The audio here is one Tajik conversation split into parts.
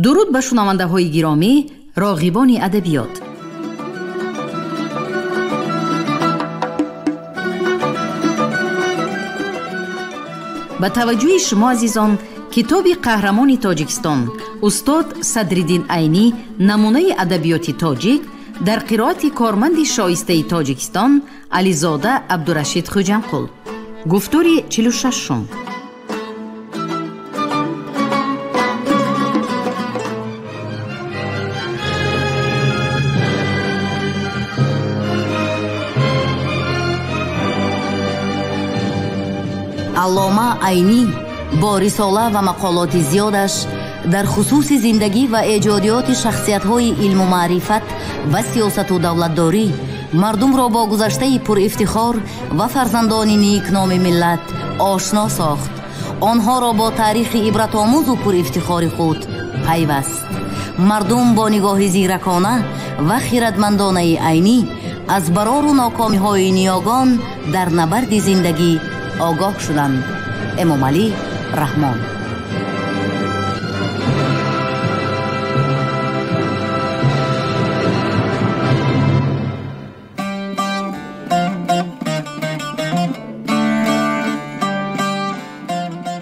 Дуруд ба шунавандаҳои гиромӣ, роғибони адабиёт. Ба таваҷҷӯҳи шумо азизон, китоби қаҳрамони Тоҷикистон устод Садриддин Айнӣ намунаи адабиёти тоҷик дар қироати корманди шоистаи Тоҷикистон Ализода Абдурашид Хуҷамқул. Гуфтори 46-ум. Аллома Айнӣ бо рисола ва мақолоти зиёдаш дар хусуси зиндагӣ ва эҷодиёти шахсиятҳои илму маърифат ва сиёсату давлатдорӣ мардумро бо гузаштаи пурэфтихор ва фарзандони никноми миллат ошно сохт. Онҳоро бо таърихи ибратомӯзу пурэфтихори худ пайваст. Мардум бо нигоҳи зиракона ва хиратмандонаи Айнӣ аз барору нокомиҳои ниёгон дар набарди зиндагӣ огоҳ шуданд. Эмомалӣ Раҳмон.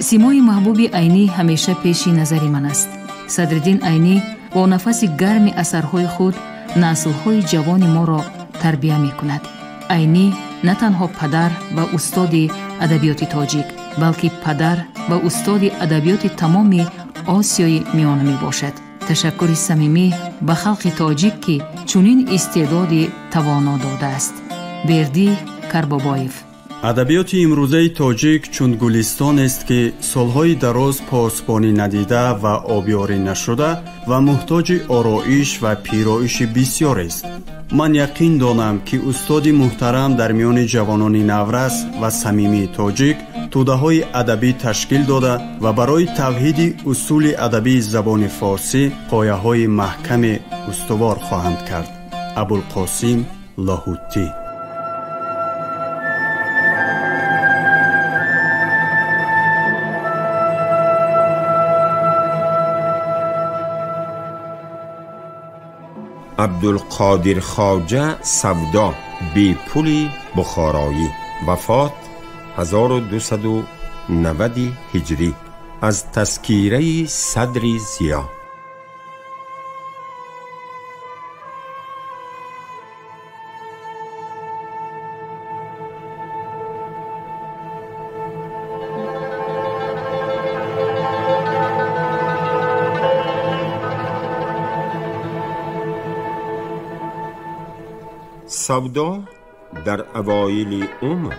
Симои маҳбуби Айнӣ ҳамеша пеши назари ман аст. Садриддин Айнӣ бо нафаси гарми асарҳои худ наслҳои ҷавони моро тарбия мекунад. Айнӣ на танҳо падар ва устоди адабиёти тоҷик, балки падар ва устоди адабиёти тамоми Осиёи Миёна мебошад. Ташаккури самимӣ ба халқи тоҷик, ки чунин истеъдоди тавоно додааст. Бердӣ Карбобоев. Адабиёти имрӯзаи тоҷик чун гулистонест, ки солҳои дароз посбонӣ надида ва обёрӣ нашуда ва муҳтоҷи ороиш ва пироиши бисёрест. Ман яқин донам, ки устоди муҳтарам дар миёни ҷавонони наврас ва самимии тоҷик тӯдаҳои адабӣ ташкил дода ва барои тавҳиди усули адабии забони форсӣ пояҳои маҳкаме устувор хоҳанд кард. Абулқосим Лоҳутӣ. Абдулқодир Хоҷа Савдо бепули Бухороӣ, вафот 1290 ҳиҷрӣ, аз тазкираи Садри Зиё. Савдо дар авоили умр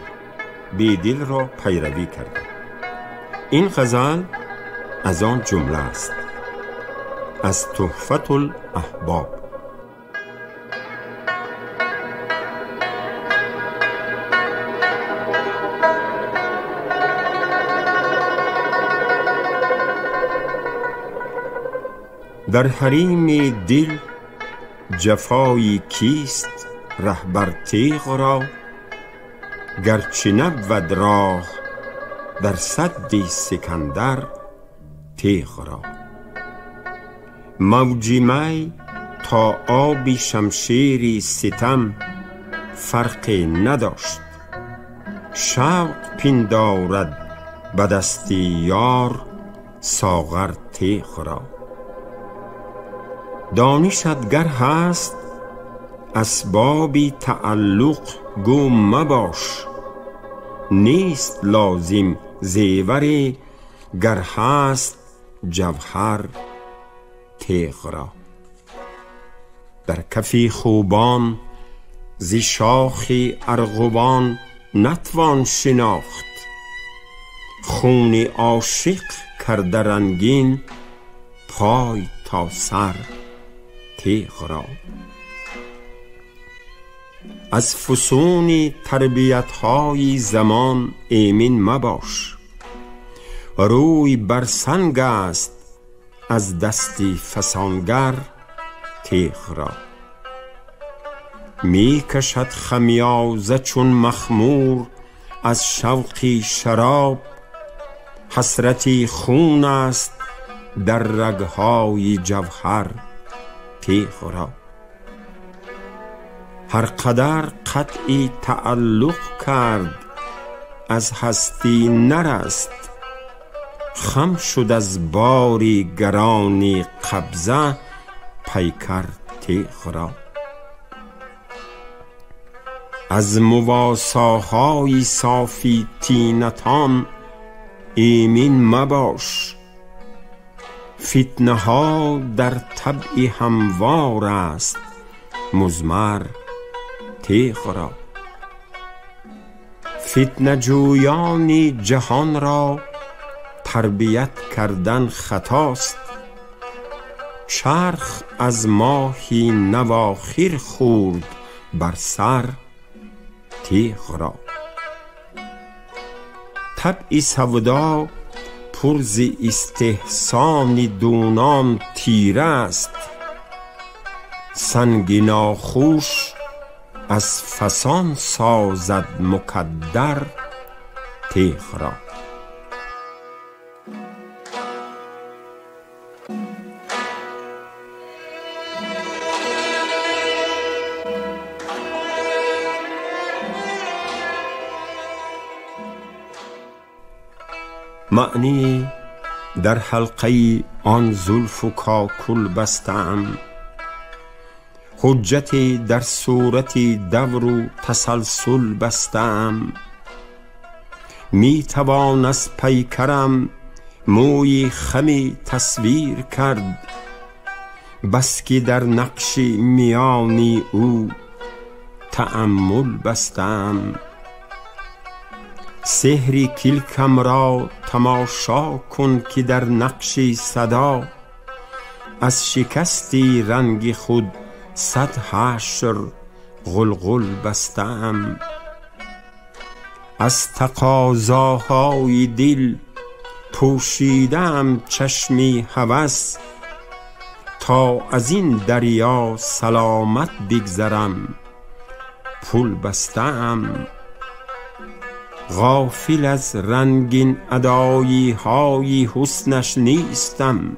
Бедилро пайравӣ кард. Ин ғазал аз он ҷумла аст, аз Туҳфатул аҳбоб. Дар ҳарими дил ҷафои кист раҳбар теғ ро, гарчи набвад роҳ дар садди Сикандар теғ ро. Мавҷи май то оби шамшери ситам фарқе надошт, шавқ пиндорад ба дасти ёр соғар теғ ро. Донишат гар ҳаст асбоби тааллуқ гӯ мабош, нест лозим зеваре гар ҳаст ҷавҳар теғ ро. Дар кафи хубон зи шохи арғувон натвон шинохт, хуни ошиқ карда рангин пой то сар теғ ро. Аз фусуни тарбиятҳои замон эмин мабош, рӯй бар санг аст аз дасти фасонгар теғ ро. Мекашад хамёза чун махмур аз шавқи шароб, ҳасрати хун аст در رگهای جوهر تیغ را. هر قدر قطعی تعلق کرد از هستی نرست، خم شد از باری گرانی قبضه پیکر تیغ را. از مواساهای صافی طینتان ایمن مباش، فتنه ها در طبع هموار است مضمر تیغ را. فتنه جویان جهان را تربیت کردن خطاست، چرخ از ماهی نواخر خورد بر سر تیغ را. طبع سودا پر ز استحسان دونان تیره است، سنگ ناخوش از فسان سازد مکدر تیغ را. معنی در حلقه آن زلف و کاکل بستم، حجتی در صورت دور و تسلسل بستم. می توان از پیکرم موی خمی تصویر کرد، بس که در نقش میانی او تأمل بستم. سحر کلکم را تماشا کن که در نقش صدا، از شکستی رنگ خود 100 حشر غلغل بستم. از تقاضاهای دل پوشیدم چشمی هوس، تا از این دریا سلامت بگذرم پل بستم. غافل از رنگین ادایی های حسنش نیستم،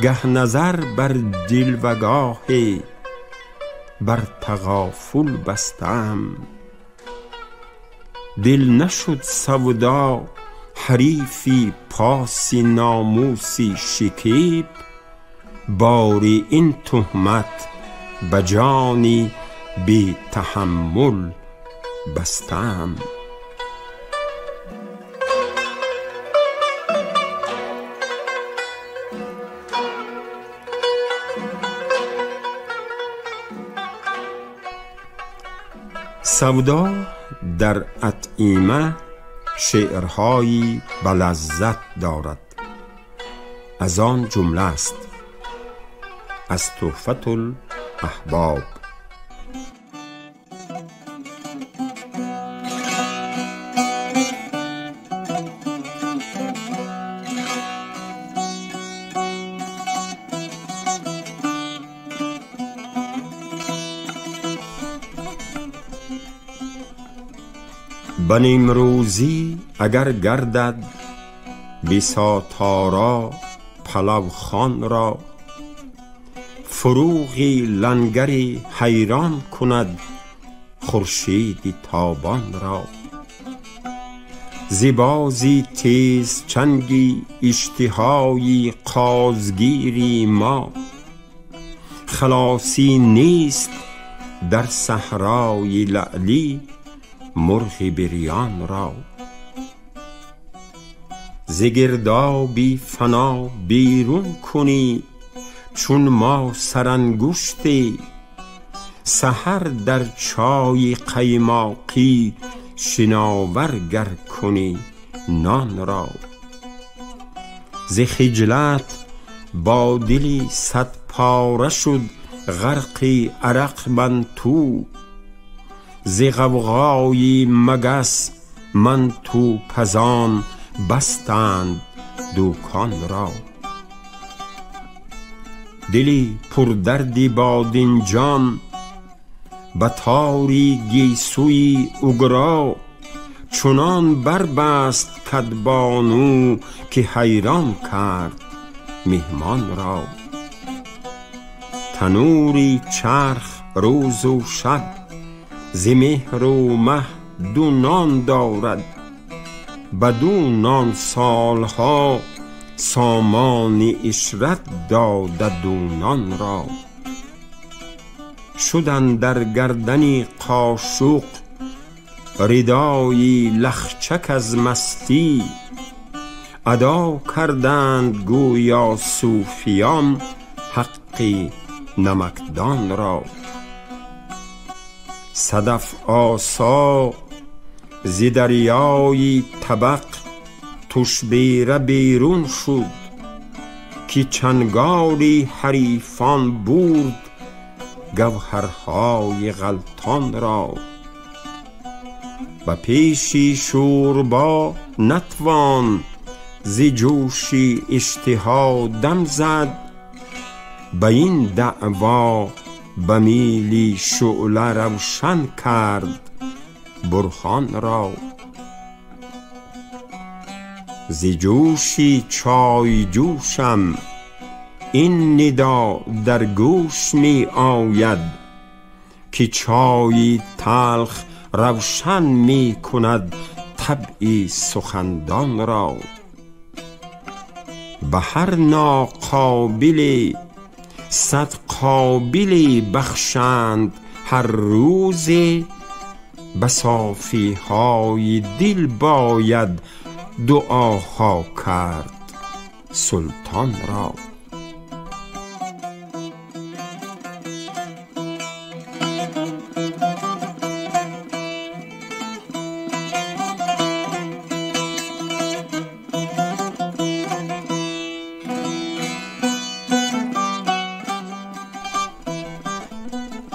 گه نظر بر دل و گاه بر تغافل بستم. دل نشد سودا حریفی پاس ناموسی شکیب، باری این تهمت به جانی بی تحمل بستم. سودا در اطعمه شعرهایی به لذت دارد، از آن جمله است از تحفة الاحباب. به نیمروزی اگر گردد بساط آرا پلوخوان را، فروغی لنگری حیران کند خورشید تابان را. ز بازی تیز چنگی اشتهای قازگیری ما، خلاصی نیست در صحرای لعلی مرغ بریان را. ز گردابی فنا بیرون کنی چون ما سرانگشتی، سحر در چای قیماقی شناور گر کنی نان را. ز خجلت با دلی 100 پاره شد غرق عرق من تو، ز غوغای مگس من تو پزان بستند دوکان را. دلی پردردی بادنجان به تاری گیسوی اگرا، چنان بربست کدبانو که حیران کرد меҳмон را. تنوری چرخ روز و شب ز مهر و مه دو نان دارد، بدو نان سالها سامان عشرت داده دونان را. شد اندر گردنی قاشق ردایی لخچک از مستی، ادا کردند گویا صوفیان حق نمکدان را. صدف آسا ز دریای طبق تشبیره بیرون شد، که چنگالی حریفان برد گوهرهای غلطان را. به پیشی شوربا نتوان ز جوشی اشتها دم زد، به این دعوا به میلی شعله روشن کرد برهان را. ز جوشی چای جوشم این ندا در گوش می آید، که چای تلخ روشن می کند طبعی سخندان را. به هر ناقابل صد قابلی بخشند هر روز، به صافی های دل باید دعاها کرد سلطان را.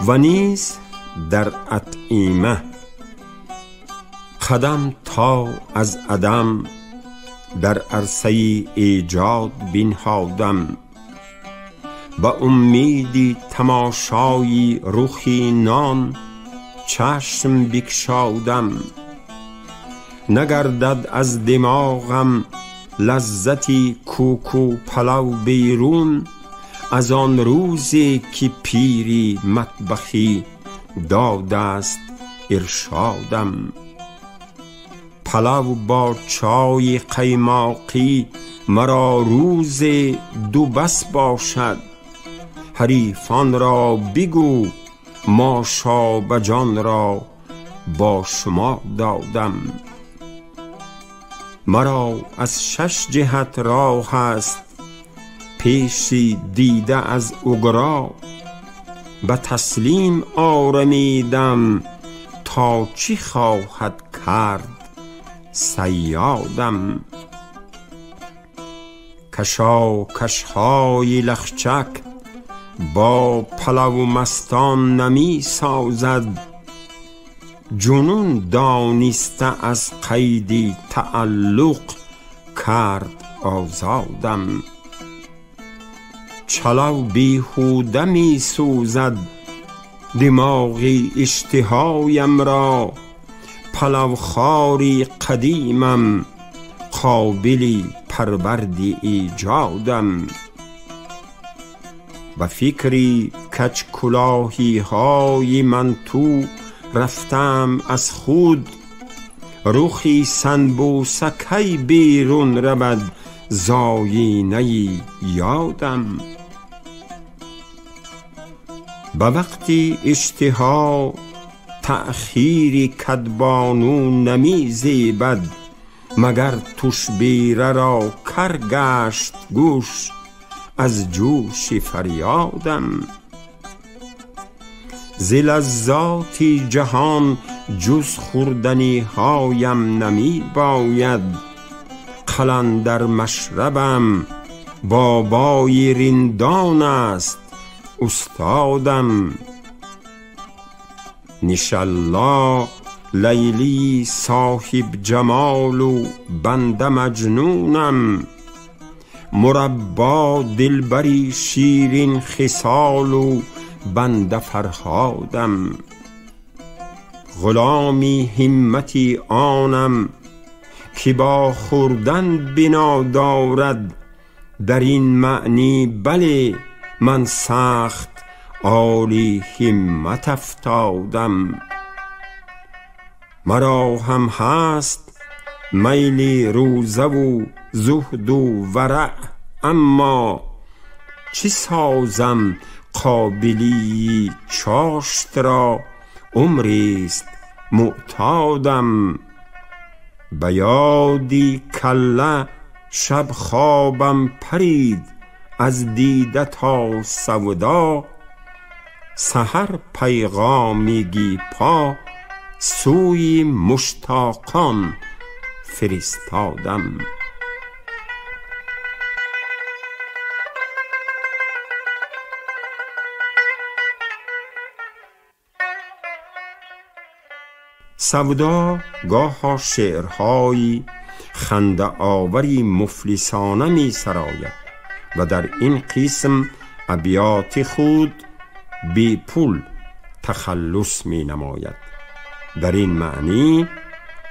و نیز در اطعیمه قدم تا از عدم در عرصه ایجاد بنهادم، به امید تماشای رخی نان چشم بکشادم. نگردد از دماغم لذتی کوکو پلو بیرون، از آن روزی که پیری مطبخی داده است ارشادم. پلو با چای قیماقی مرا روز دو بس باشد، حریفان را بگو ما شاب جان را با شما دادم. مرا از شش جهت راه است پیشی دیده از اگرا، به تسلیم آرمیدم تا چی خواهد کرد صیادم. کشاکشهای لخچک با پلو مستان نمی سازد، جنون دانسته از قید تعلق کرد آزادم. چلو بیهوده می سوزد دماغی اشتهایم را، پلوخواری قدیمم قابلی پروردی ایجادم. به فکری کج کلاهی های من تو رفتم از خود، رخی سنبوسه کی بیرون رود زاینه یادم. به وقتی اشتها تأخیر کدبانو نمی زیبد، مگر تشبیره را کر گشت گوش از جوش فریادم. ز لذات جهان جز خوردنی هایم نمی باید، قلندر مشربم بابای رندان است استادم. نشالله لیلی صاحب جمال و بنده مجنونم، مربا دلبری شیرین خصال و بنده فرهادم. غلامی همتی آنم که با خوردن بنا دارد، در این معنی بله من سخت عالی همت افتادم. مرا هم هست میل روزه و زهد و ورع، اما چه سازم قابلی چاشت را عمریست معتادم. به یادی کله شب خوابم پرید از دیده تا سودا، سحر پیغامی گیپا سوی مشتاقان فرستادم. سودا گاها شعرهای خنده آوری مفلسانه می سراید و در این قسم ابیات خود بی پول تخلص می نماید. در این معنی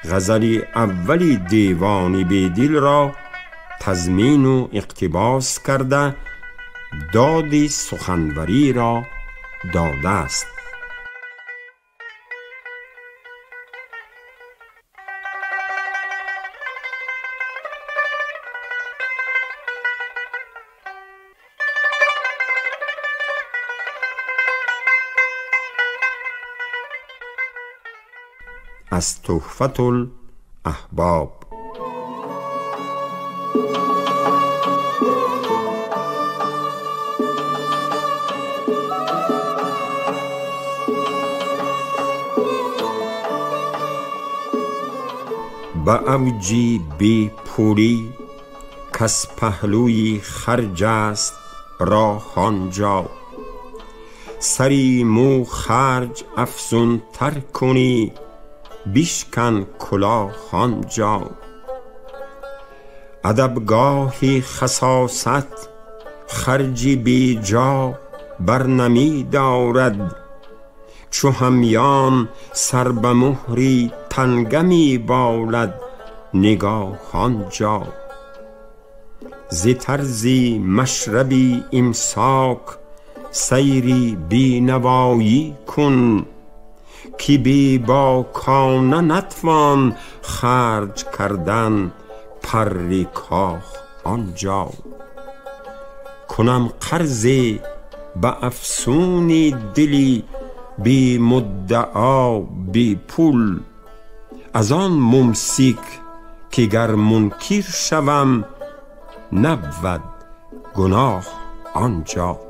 غزل اولی دیوان بیدل را تضمین و اقتباس کرده داد سخنوری را داده است. از تحفة الاحباب. به اوجی بی پولی کس پهلوی خرج است راه آنجا، سری مو خرج افزون تر کنی بیشکن کلاه آنجا. ادبگاهی خساست خرجی بی جا بر نمی دارد، چو همیان سر به مهری تنگه می بالد نگاه آنجا. ز طرزی مشربی امساک سیری بی نوایی کن، که بی باکانه نتوان خرج کردن پر کاه آنجا. کنم قرضی به افسون دلی بی مدعا بی پول، از آن ممسک که گر منکر شوم نبود گناه آنجا.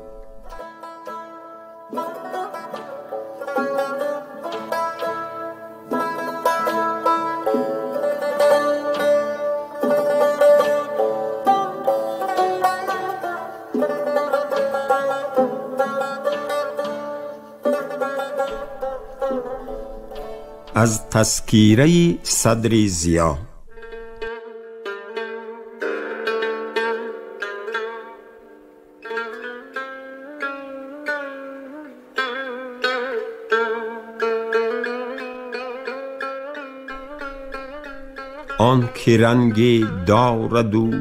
از تذکیره صدر ضیا. آن که رنگی دارد و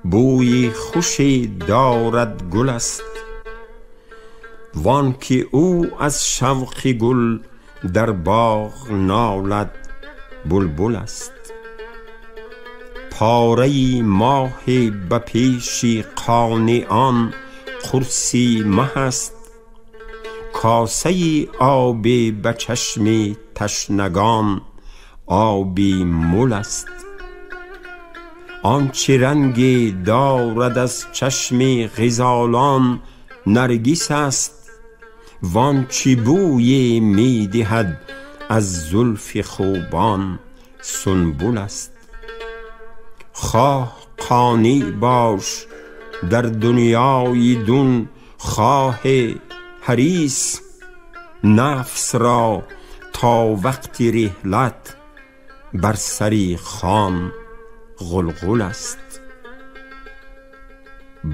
بوی خوشی دارد گل است، وان که او از شوق گل در باغ نالد بلبل است. پاره ماه به پیش قانعان قرصی مه است، کاسه آب به چشم تشنگان آبی مل است. آنچه رنگی دارد از چشم غزالان نرگس است، وانچه بوی می دهد از زلف خوبان سنبل است. خواه قانع باش در دنیای دون خواه حریص، نفس را تا وقت رحلت بر سری خان غلغل است.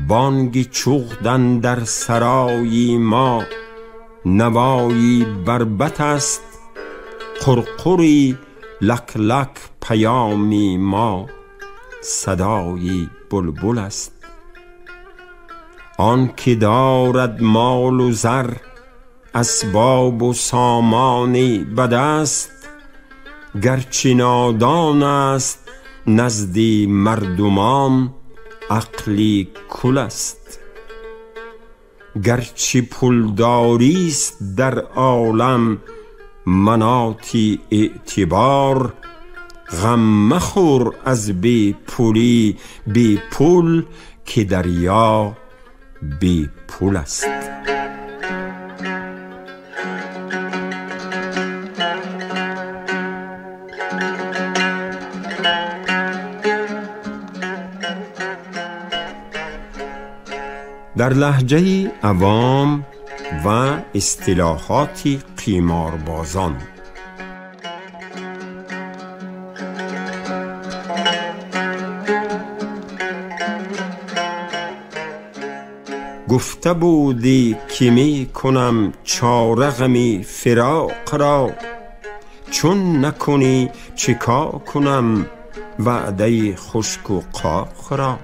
بانگ چغدن در سرای ما نوایی بربط است، قرقری لک لک پیامی ما صدای بلبل است. آن که دارد مال و زر اسباب و سامانی به دست، گرچه نادان است نزد مردمان عقلی کل است. گرچه پولداری است در عالم مناطی اعتبار، غم مخور از بی پولی بی پول که دریا بی پول است. در لهجه عوام و اصطلاحات قیماربازان. گفته بودی که می کنم چاره غمی فراق را، چون نکنی چیکار کنم وعده خشک و قاق را.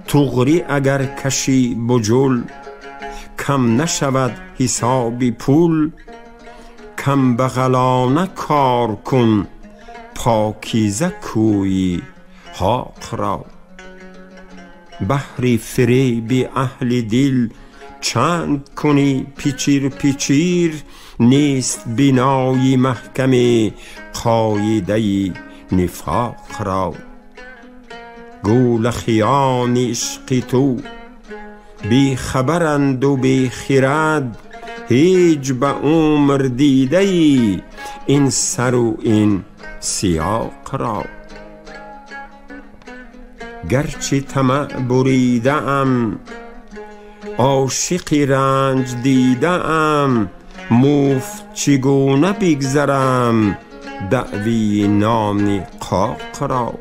تغری اگر کشی بجل کم نشود حساب پول، کم بغلانه کار کن پاکیزه کوی حاق را. بهر فریب اهل دل چند کنی پیچیر پیچیر، نیست بنای محکم قاعده نفاق را. گول خیان عشق تو بی خبرند و بی خرد، هیچ به عمر دیده ای این سر و این سیاق را. گرچه طمع بریده ام عاشق رنج دیده ام، مفت چگونه بگذرم دعوی نان قاق را.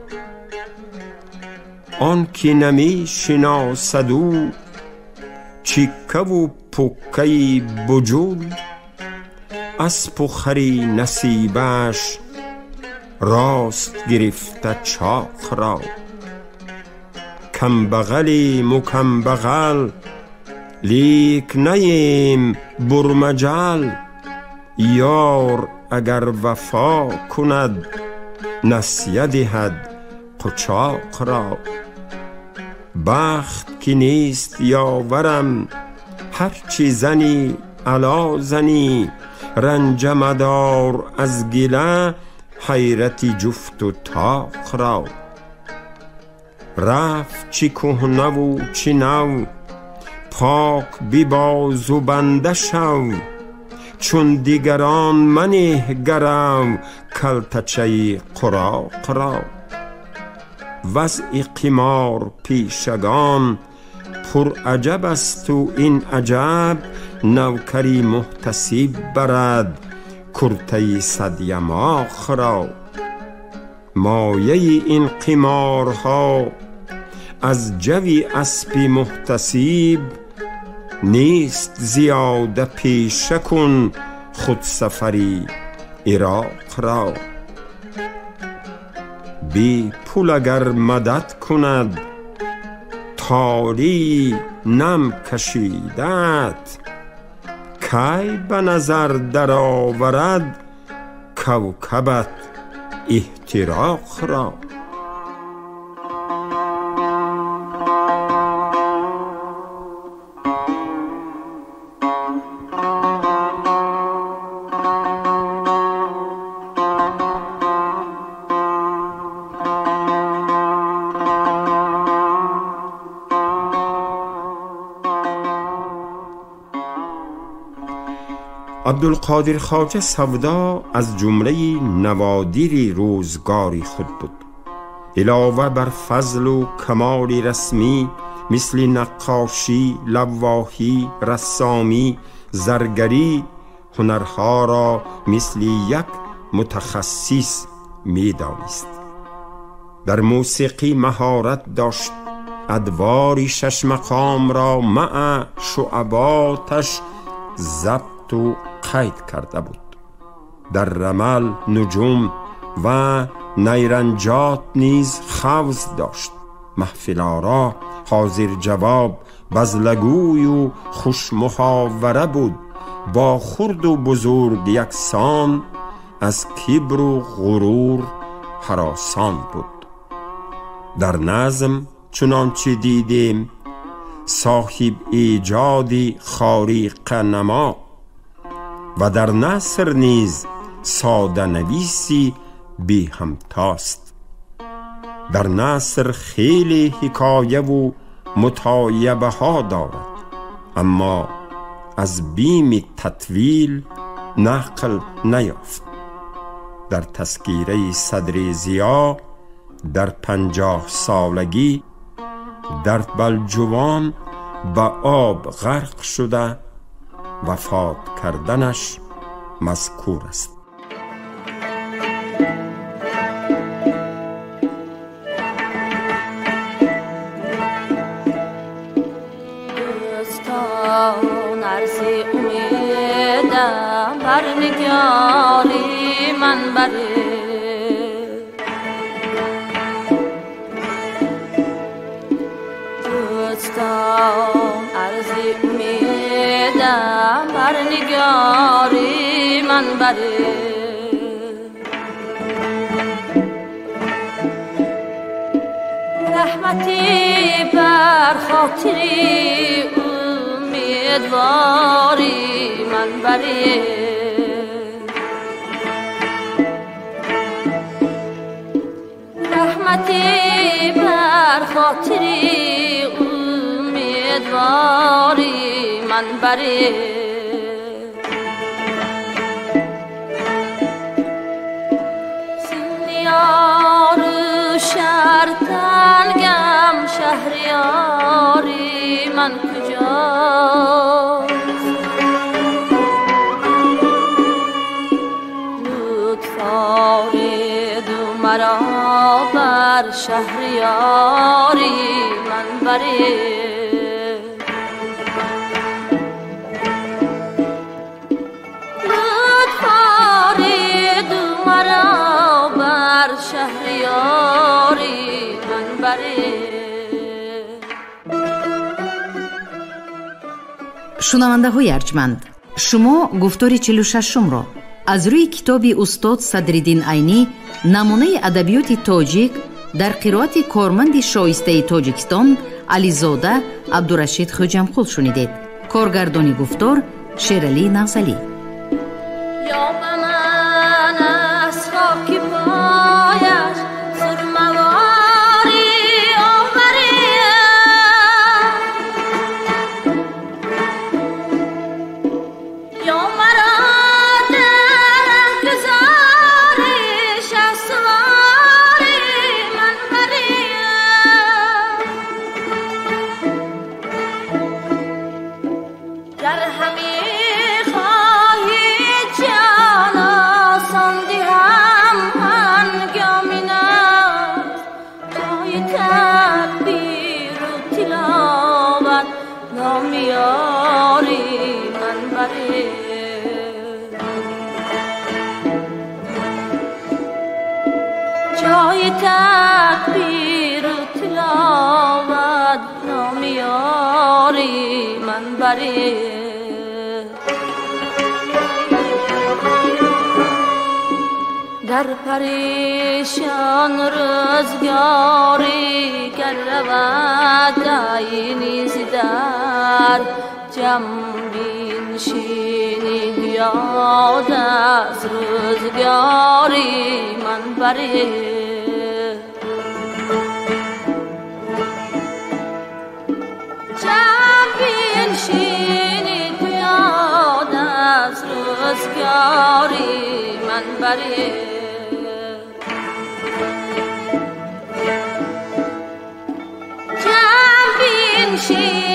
آن که نمی شناسد او چیکه و پکه بجول، اسب و خری نصیبش راست گرفته چاق را. کم بغلیم و کم بغل لیک نیم برمجل، یار اگر وفا کند نسیه دهد قچاق را. بخت که نیست یاورم هرچی زنی علا زنی، رنج مدار از گله حیرت جفت و طاق را. رفت چی کهنه و چی نو پاک بباز و بنده شو، چون دیگران منه گرو کلتچه قراق را. وضع قمار پیشگان پر عجب است و این عجب، نوکری محتسب برد کرته صد یماخ را. مایه این قمارها از جوی اسب محتسب، نیست زیاده پیشه کن خود سفری عراق را. بی پول اگر مدد کند تاری نم کشیدت، کی به نظر در آورد کوکبت احتراق را. عبدالقادر خواجه سودا از جمله نوادر روزگاری خود بود. علاوه بر فضل و کمال رسمی مثل نقاشی، لواحی، رسامی، زرگری، هنرها را مثل یک متخصص می دانست. در موسیقی مهارت داشت. ادوار شش مقام را مع شعباتش ضبط و قید کرده بود. در رمل، نجوم و نیرنجات نیز خوض داشت. Маҳфилоро ҳозир ҷавоб, базлагӯю хушмуҳовара буд, бо хурду бузург яксон, аз кибру ғурур ҳаросон буд. Дар назм чунончи дидем, соҳиб эҷоди хориқанамо ва дар наср низ соданависи беҳамтост. Дар наср хеле ҳикояву мутоябаҳо дорад, аммо аз бими татвил нақл наёфт. Дар тазкираи Садри Зиё дар 50 солагӣ дар Балҷувон ба об ғарқ шуда вафот карданаш мазкур аст. Дӯстон, арзи умедам бар нигори ман баре, дӯстон, арзи умедам бар нигори ман баре, раҳмати бар хотири умедвори ман баре, раҳмати бар хотири умедвори ман баре. Синниёру шартангам шаҳриёри ман куҷост? Лутф ореду маро бар шаҳриёри ман баре, лутф ореду маро бар шаҳриёри ман баре. Шунавандаҳои арҷманд, шумо гуфтори 46-умро аз рӯи китоби устод Садриддин Айнӣ намунаи адабиёти тоҷик дар қироати корманди шоистаи Тоҷикистон Ализода Абдурашид Хӯҷамқул шунидед. Коргардони гуфтор Шералӣ Нағзалӣ. Ё ба ман аз хоки пояш сурмаворӣ оварем, ё маро дар гузори шаҳсувори ман барем, гар ҳаме хоҳӣ ҷон осон диҳам ҳангоми нафс, ҷои тадбиру тиловат номиёри ман баре, ҷои тадбиру тиловат номиёри ман баре. Дар парешон рӯзгорӣ гар равад айни зи дар, ҷамъ биншинӣ ёд аз рӯзгори ман баре, ҷамъ биншинӣ ёд аз рӯзгори ман баре. Ҷамъ биншинӣ